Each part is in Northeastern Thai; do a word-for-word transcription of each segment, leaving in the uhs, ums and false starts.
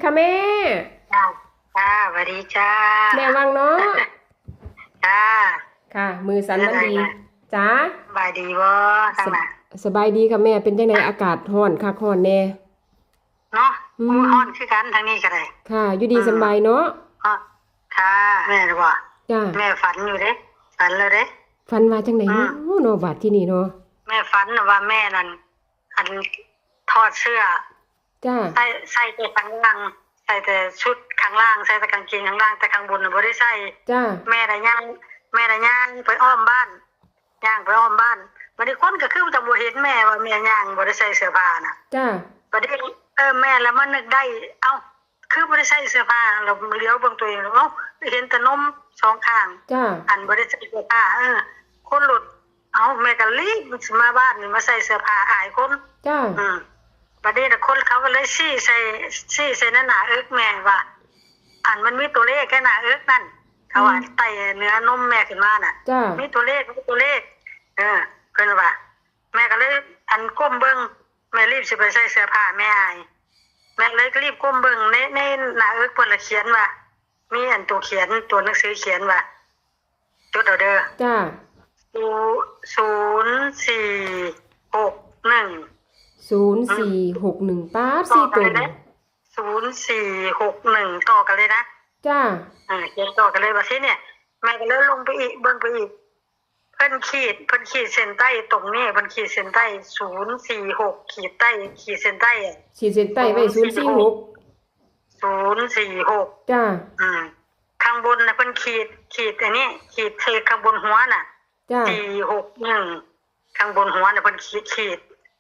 ค่ะแม่ จ้า จ้า สวัสดีจ้า แม่วังเนาะ จ้า ค่ะ มือสันมันดี เป็นอะไรนะ จ้า สบายดีบ่ ทางหลัง ส- สบายดีค่ะแม่ เป็นจังได๋ อากาศร้อนคักร้อนแน่ เนาะ อืม โอ้ย ร้อนคือกันทางนี้ก็ได้ ค่ะ อยู่ดี อืม สำบายเนาะ ฮะ ค่ะ แม่หรือบ่ จ้า แม่ฝันอยู่เด้ ฝันแล้วเด้ ฝันว่าจังได๋ อืม เนาะ เนาะ บาดที่นี่เนาะ แม่ฝันน่ะว่าแม่นั่น อัน ถอดเสื้อ จ้า ใส่ ใส่แต่ข้างล่าง ใส่แต่ชุดข้างล่าง ใส่แต่กางเกงข้างล่าง แต่ข้างบนน่ะบ่ได้ใส่ จ้า แม่น่ะย่าง แม่น่ะย่างไปอ้อมบ้าน ย่างไปอ้อมบ้าน บัดนี้คนก็คือจั่งบ่เห็นแม่ว่าแม่ย่างบ่ได้ใส่เสื้อผ้าน่ะ จ้า บัดนี้ เออ แม่ละมานึกได้ เอ้า คือบ่ได้ใส่เสื้อผ้า แล้วเหลียวเบิ่งตัวเอง เอ้า เห็นแต่นมสองข้าง จ้า อันบ่ได้ใส่เสื้อผ้า เออ คนหลุด เอ้า แม่ก็รีบสิมาบ้านนี่มาใส่เสื้อผ้าอายคน จ้า อืม บัดนี้น่ะคนเขาก็เลยชี้ใส่ ชี้ใส่หน้า หน้าอกแม่ว่า อันมันมีตัวเลขแค่หน้าอกนั่น เขาว่า อืม ไต่เหนือนมแม่ขึ้นมาน่ะ จ้า มีตัวเลข มีตัวเลข เออ เพิ่นว่า แม่ก็เลยอันก้มเบิ่ง แม่รีบสิไปใส่เสื้อผ้า แม่อาย แม่เลยรีบก้มเบิ่งใน ในหน้าอกเพิ่นละเขียนว่า มีอันตัวเขียน ตัวหนังสือเขียนว่า จดเอาเด้อ จ้า ศู- ศูนย์สี่หกหนึ่ง ศูนย์สี่หกหนึ่ง ป๊าด สี่ตัว ต่อกันเลยเด้ ศูนย์สี่หกหนึ่ง ต่อกันเลยนะ จ้า อ่า เขียนต่อกันเลย บัดทีเนี่ย แม่ก็เลยลงไปอีก เบิ่งไปอีก เพิ่นขีด เพิ่นขีดเส้นใต้ตรงนี้ เพิ่นขีดเส้นใต้ ศูนย์สี่หก ขีดใต้ ขีดเส้นใต้อะ ขีดเส้นใต้ไว้ ศูนย์สี่หก ศูนย์สี่หก ศูนย์สี่หก จ้า อืม ข้างบนน่ะเพิ่นขีด ขีดอันนี้ ขีดใส่ข้างบนหัวน่ะ จ้า สี่หกหนึ่ง ข้างบนหัวน่ะเพิ่นขีด ขีด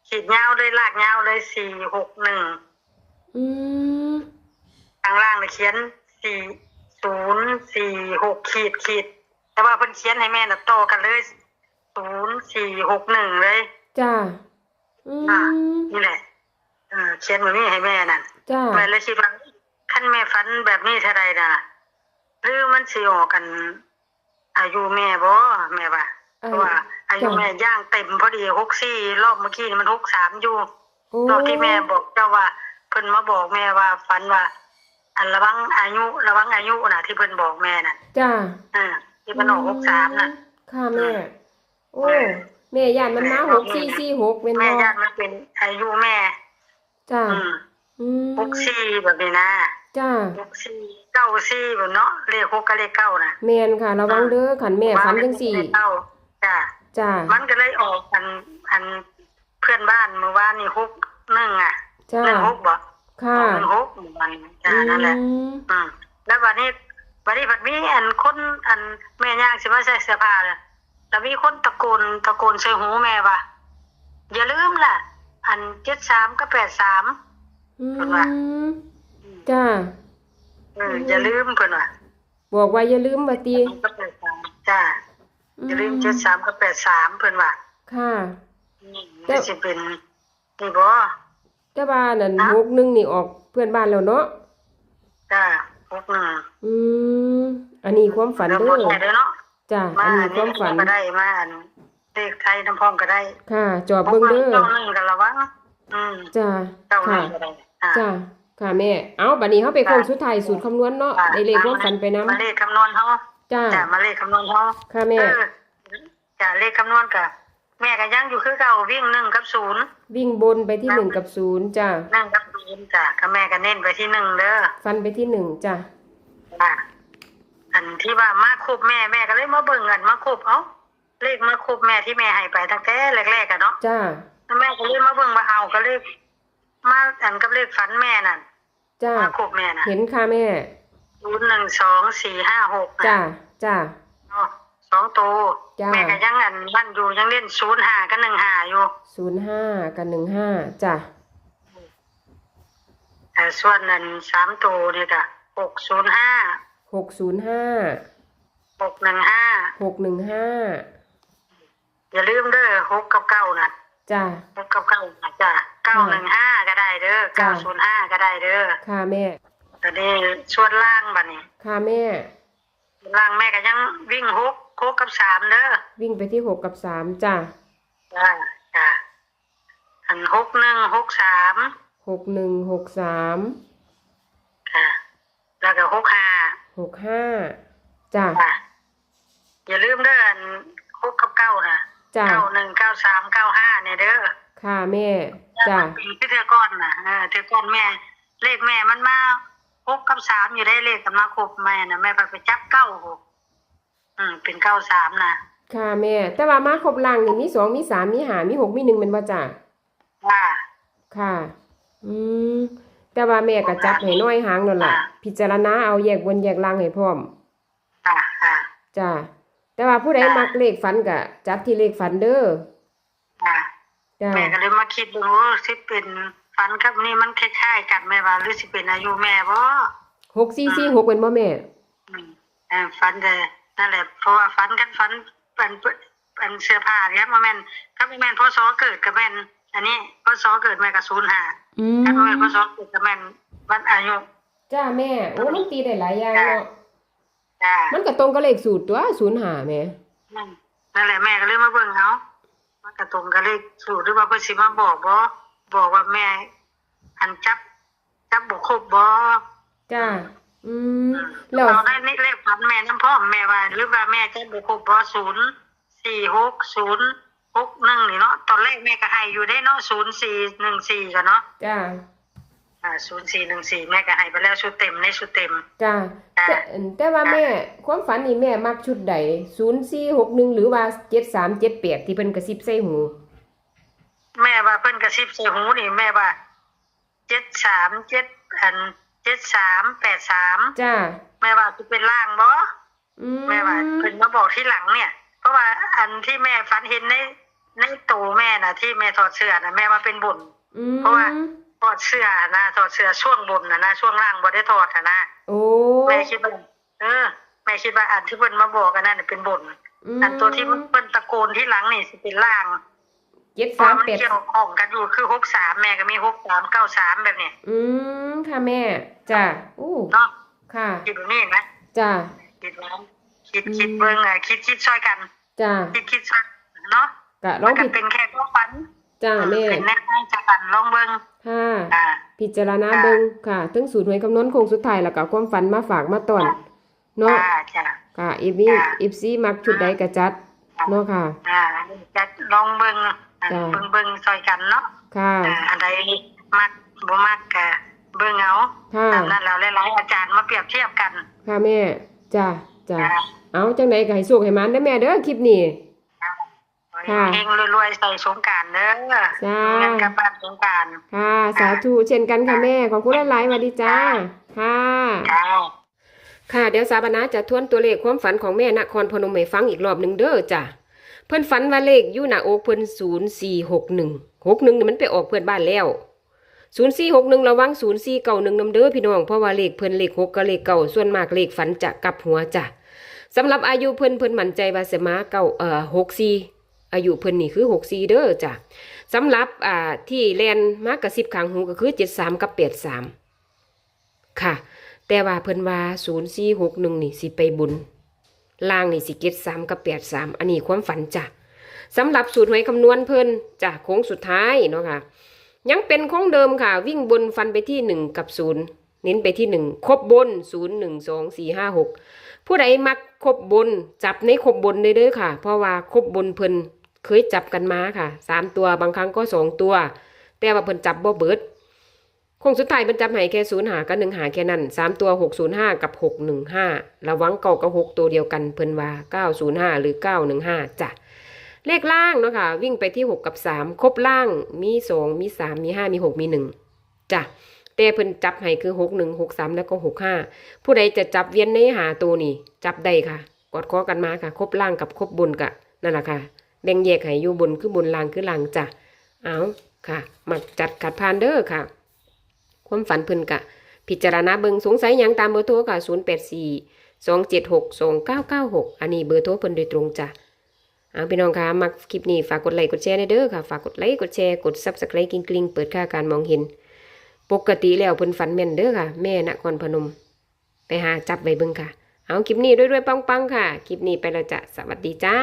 ขีดยาวเลย ลากยาวเลย สี่หกหนึ่ง อืม ข้างล่างน่ะเขียน สี่- ศูนย์สี่หก ขีด ขีด แต่ว่าเพิ่นเขียนให้แม่น่ะต่อกันเลย ศูนย์สี่หกหนึ่ง เลย จ้า อืม อ่า นี่แหละ เออ เขียนแบบนี้ให้แม่นั่น จ้า แม่เลยคิดว่า คันแม่ฝันแบบนี้เท่าใดน่ะ หรือมันสิออกกัน อายุแม่บ่ แม่ว่า อายุ เพราะว่าอายุ จ้ะ แม่ย่างเต็มพอดี หกสี่ รอบเมื่อกี้นี่มัน หกสาม อยู่ โอ้ รอบที่แม่บอกเจ้าว่า เพิ่นมาบอกแม่ว่า ฝันว่า อันระวังอายุ ระวังอายุน่ะ ที่เพิ่นบอกแม่น่ะ จ้ะ เออ ที่มันออก อืม หกสาม น่ะ ค่ะแม่ อืม โอ้ เออ แม่ย่านมันมา แม่บอก หกสี่สี่หก แม่นบ่ แม่ย่านมันเป็นอายุแม่ จ้า อืม อืม หกสี่ แบบนี้นะ จ้า หกสี่ เก้าสี่ แบบเนาะ เลขหกกับเลขเก้าน่ะ แม่นค่ะ ระวังเด้อ คันแม่ฝันจังซี่ เลขเก้า จ้า จ้า มันก็เลยออกอัน อันเพื่อนบ้านเมื่อวานนี่ หกหนึ่ง อ่ะ จ้า หนึ่งหก บ่ ค่ะ หนึ่งหก เมื่อวานนี่ จ้า อืม นั่นแหละ อืม แล้วบัดนี้ บัดนี้บัดมีอันคน อันแม่ย่างสิมาใส่เสื้อผ้าน่ะ แล้วมีคนตะโกน ตะโกนใส่หูแม่ว่า อย่าลืมล่ะ อัน เจ็ดสาม กับ แปดสาม อืม เพิ่นว่า จ้า เออ อย่าลืม เพิ่นว่า บอกว่าอย่าลืมว่าติ เจ็ดสาม กับ แปดสาม จ้า อืม อย่าลืม เจ็ดสาม กับ แปดสาม เพิ่นว่า ค่ะ อืม แต่ มันสิเป็น นี่บ่ แต่ว่านั่น ฮะ หกหนึ่ง นี่ออกเพื่อนบ้านแล้วเนาะ จ้า หกหนึ่ง อืม อันนี้ความฝันเด้อ เรื่องบ่แท้เด้อเนาะ จ้า มา อันนี้ความฝัน อันนี้ก็ได้ มาอันเลขไทยนำพร้อมก็ได้ ค่ะ จอบเบิ่งเด้อ เก้าหนึ่งก็ระวัง อืม จ้า เก้าหนึ่ง ค่ะ ก็ได้ อ่า จ้า ค่ะแม่ เอา บัดนี้เฮาไป ค่ะ โค้งสุดท้ายสูตรคำนวณเนาะ ค่ะ ได้เลขความฝันไปนำ มาเลขคำนวณเฮา จ้า จ้า มาเลขคำนวณเฮา ค่ะแม่ เออ จ้ะ เลขคำนวณกะ แม่ก็ยังอยู่คือเก่า วิ่งหนึ่งกับศูนย์ วิ่งบนไปที่ นะ หนึ่งกับศูนย์จ้ะ หนึ่งกับศูนย์จ้ะ ก็แม่ก็เน้นไปที่หนึ่งเด้อ ฟันไปที่หนึ่งจ้ะ จ้ะ อันที่ว่ามาครบแม่ แม่ก็เลยมาเบิ่งอันมาครบ เอ้า เลขมาครบแม่ที่แม่ให้ไปตั้งแต่แรกๆอะเนาะ จ้ะ แล้วแม่ก็เลยมาเบิ่งว่า เอา ก็เลข มาอันกับเลขฝันแม่นั่น จ้า มาครบแม่น่ะ เห็นค่ะแม่ ศูนย์หนึ่งสองสี่ห้าหก น่ะ จ้า จ้า เนาะ สองตัว จ้า แม่ก็ยังอันนั่นอยู่ ยังเล่นศูนย์ห้ากับหนึ่งห้าอยู่ ศูนย์ห้ากับหนึ่งห้า จ้า เอ่อ ส่วนอันสามตัวนี่ก็ หกศูนย์ห้า หกศูนย์ห้า หกหนึ่งห้า หกหนึ่งห้า อย่าลืมเด้อ หกกับเก้าน่ะ จ้า หกกับเก้าน่ะจ้า เก้าหนึ่งห้าก็ได้เด้อ จ้า เก้าศูนย์ห้าก็ได้เด้อ ค่ะแม่ อันนี้ส่วนล่างบัดนี้ ค่ะแม่ ล่างแม่ก็ยังวิ่งหก หกกับสามเด้อ วิ่งไปที่หกกับสามจ้า จ้า จ้า อัน หกหนึ่งหกสาม หกหนึ่งหกสาม หกห้า จ้ะ จ้ะ อย่าลืมเด้อ อัน หกกับเก้าน่ะ จ้ะ เก้าหนึ่ง เก้าสาม เก้าห้า เนี่ยเด้อ ค่ะแม่ จ้ะ ปีคือเทื่อก่อนน่ะ เออ เทื่อก่อนแม่ เลขแม่มันมา หกกับสาม อยู่ได้ เลขกันมาครบแม่น่ะ แม่ไป ไปจับ เก้าหก อืม เป็น เก้าสาม น่ะ ค่ะแม่ แต่ว่ามาครบล่างนี่มี สอง มี สาม มี ห้า มี หก มี หนึ่ง แม่นบ่จ้ะ ค่ะ ค่ะ อืม แต่ว่าแม่ก็จับให้น้อยหางนั่นล่ะ ค่ะ พิจารณาเอาแยกบนแยกล่างให้พร้อม ค่ะ ค่ะ จ้ะ แต่ว่าผู้ใด ค่ะ มักเลขฝันก็จัดที่เลขฝันเด้อ ค่ะ จ้ะ แม่ก็เลยมาคิดดู สิเป็นฝันกับนี่มันคล้ายๆกันแม่ว่า หรือสิเป็นอายุแม่บ่ หกสี่สี่หก แม่นบ่แม่ อืม เออ ฝันแต่นั่นแหละ เพราะว่าฝันกันฝัน อัน อันเสื้อผ้าเนี่ยบ่แม่น ถ้าบ่แม่น พ.ศ. เกิดก็แม่น อันนี้ พ.ศ. เกิดแม่ก็ ศูนย์ห้า อืม ถ้าบ่แม่น พ.ศ. เกิดก็แม่นวันอายุ จ้าแม่ โอ้ มันตีได้หลายอย่างเนาะ จ้า มันก็ตรงกับเลขสูตรตัว ศูนย์ห้า แม่ อืม นั่นแหละ แม่ก็เลยมาเบิ่งเอา มันก็ตรงกับเลขสูตร หรือว่าเพิ่นสิมาบอกบ่ บอกว่าแม่ อันจับ จับบ่ครบบ่ จ้า อืม อืม แล้ว เอาได้ในเลขฝันแม่นำพร้อม แม่ว่า หรือว่าแม่จับบ่ครบบ่ ศูนย์สี่หก ศูนย์หกหนึ่ง นี่เนาะ ตอนแรกแม่ก็ให้อยู่เด้เนาะ ศูนย์สี่หนึ่งสี่ ก็เนาะ จ้า อ่า ศูนย์สี่หนึ่งสี่ แม่ก็ให้ไปแล้วชุดเต็ม ในชุดเต็ม จ้า จ้า แต่ แต่ว่า จ้า แม่ ความฝันนี่แม่มักชุดใด ศูนย์สี่หกหนึ่ง หรือว่า เจ็ดสามเจ็ดแปด ที่เพิ่นกระซิบใส่หู แม่ว่าเพิ่นกระซิบใส่หูนี่ แม่ว่า เจ็ดสามเจ็ด อัน เจ็ดสามแปดสาม จ้า แม่ว่าสิเป็นล่างบ่ อืม แม่ว่าเพิ่นมาบอกทีหลังเนี่ย เพราะว่าอันที่แม่ฝันเห็นใน ในโตแม่น่ะ ที่แม่ถอดเสื้อน่ะ แม่ว่าเป็นบน อืม เพราะว่าถอดเสื้อนะ ถอดเสื้อช่วงบนน่ะนะ ช่วงล่างบ่ได้ถอดหั้นนะ โอ้ แม่คิดว่า เออ แม่คิดว่าอันที่เพิ่นมาบอกอันนั้นน่ะเป็นบน อืม อันตัวที่เพิ่นตะโกนทีหลังนี่สิเป็นล่าง เจ็ดสามแปด เพราะว่ามันเกี่ยวข้องกันอยู่ คือ หกสาม แม่ก็มี หกสาม เก้าสาม แบบนี้ อืม ค่ะแม่ จ้า อู้ เนาะ ค่ะ คิดแบบนี้นะ จ้า คิดว่า คิด อืม คิดเบิ่ง อ่ะ คิด คิดช่วยกัน จ้า คิด คิดช่วยเนาะ ก็ลอง มันก็ ผิด เป็นแค่ความฝัน จ้า เออ แม่ เป็นแนวทางจากกัน ลองเบิ่ง ค่ะ อ่า พิจารณา ค่ะ เบิ่งค่ะ ทั้งสูตรหวยคำนวณโค้งสุดท้าย แล้วก็ความฝันมาฝากมาต้อน ค่ะ เนาะ ค่ะ จ้ะ ค่ะ เอฟซี จ้ะ เอฟซี มักชุดใดก็จัด ค่ะ เนาะค่ะ อ่า จัดลองเบิ่ง อ่า จ้ะ เบิ่งเบิ่งช่วยกันเนาะ ค่ะ อ่า อันใดมักบ่มักก็เบิ่งเอา ค่ะ ตามนั้นแล้ว หลายๆอาจารย์มาเปรียบเทียบกัน ค่ะแม่ จ้ะ จ้ะ จ้ะ เอาจังใดก็ให้โชคให้หมานเด้อแม่เด้อ คลิปนี้ ค่ะ ค่ะ เฮงๆรวยๆ ใส่สงกรานต์เด้อ จ้า เงินกลับบ้านสงกรานต์ ค่ะ ค่ะ สาธุเช่นกันค่ะแม่ ขอบคุณหลายๆ สวัสดีจ้า ค่ะ ค่ะ ค่ะ ค่ะ เดี๋ยวสาบานาจะทวนตัวเลขความฝันของแม่นครพนมให้ฟังอีกรอบหนึ่งเด้อจ้ะ เพิ่นฝันว่าเลขอยู่หน้าอกเพิ่น ศูนย์สี่หกหนึ่ง หกหนึ่ง นี่มันไปออกเพื่อนบ้านแล้ว ศูนย์สี่หกหนึ่ง ระวัง ศูนย์สี่เก้าหนึ่ง นำเด้อพี่น้อง เพราะว่าเลขเพิ่นเลขหกกับเลขเก้า ส่วนมากเลขฝันจะกลับหัวจ้ะ สำหรับอายุเพิ่น เพิ่นมั่นใจว่าสิมาเก้า เอ่อ หกสี่ อายุเพิ่นนี่คือ หกสี่ เด้อจ้ะ สำหรับ อ่า ที่แล่นมากระซิบข้างหูก็คือ เจ็ดสาม กับ แปดสาม ค่ะ แต่ว่าเพิ่นว่า ศูนย์สี่หกหนึ่ง นี่สิไปบน ล่างนี่สิ เจ็ดสาม กับ แปดสาม อันนี้ความฝันจ้ะ สำหรับสูตรหวยคำนวณเพิ่นจ้ะ โค้งสุดท้ายเนาะค่ะ ยังเป็นโค้งเดิมค่ะ วิ่งบนฟันไปที่ หนึ่ง กับ ศูนย์ เน้นไปที่ หนึ่ง ครบบน ศูนย์ หนึ่ง สอง สี่ ห้า หก ผู้ใดมักครบบน จับในครบบนได้เด้อค่ะ เพราะว่าครบบนเพิ่นเคยจับกันมาค่ะ สามตัว บางครั้งก็สองตัว แต่ว่าเพิ่นจับบ่เบิด โค้งสุดท้ายเพิ่นจับให้แค่ ศูนย์ห้า กับ หนึ่งห้า แค่นั้น สามตัว หกศูนย์ห้า กับ หกหนึ่งห้า ระวัง เก้า กับ หก ตัวเดียวกัน เพิ่นว่า เก้าศูนย์ห้า หรือ เก้าหนึ่งห้า จ้ะ เลขล่างเนาะค่ะ วิ่งไปที่ หก กับ สาม ครบล่าง มี สอง มี สาม มี ห้า มี หก มี หนึ่ง จ้ะ แต่เพิ่นจับให้คือ หกหนึ่ง หกสาม แล้วก็ หกห้า ผู้ใดจะจับเวียนในห้าตัวนี่ จับได้ค่ะ กอดคอกันมาค่ะ ครบล่างกับครบบนกะ นั่นล่ะค่ะ แบ่งแยกให้อยู่ บนคือบน ล่างคือล่างจ้ะ เอาค่ะ มักจัดขัดผ่านเด้อค่ะ ความฝันเพิ่นกะ พิจารณาเบิ่ง สงสัยหยังตามเบอร์โทรค่ะ ศูนย์แปดสี่ สองเจ็ดหก สองเก้าเก้าหก อันนี้เบอร์โทรเพิ่นโดยตรงจ้ะ เอาพี่น้องคะ มักคลิปนี้ฝากกดไลค์กดแชร์แหน่เด้อค่ะ ฝากกดไลค์กดแชร์ กด Subscribe กริ๊งๆ เปิดค่าการมองเห็น ปกติแล้วเพิ่นฝันแม่นเด้อค่ะ แม่นครพนม ไปหาจับไว้เบิ่งค่ะ เอาคลิปนี้รวยๆปังๆค่ะ คลิปนี้ไปแล้วจ้ะ สวัสดีจ้า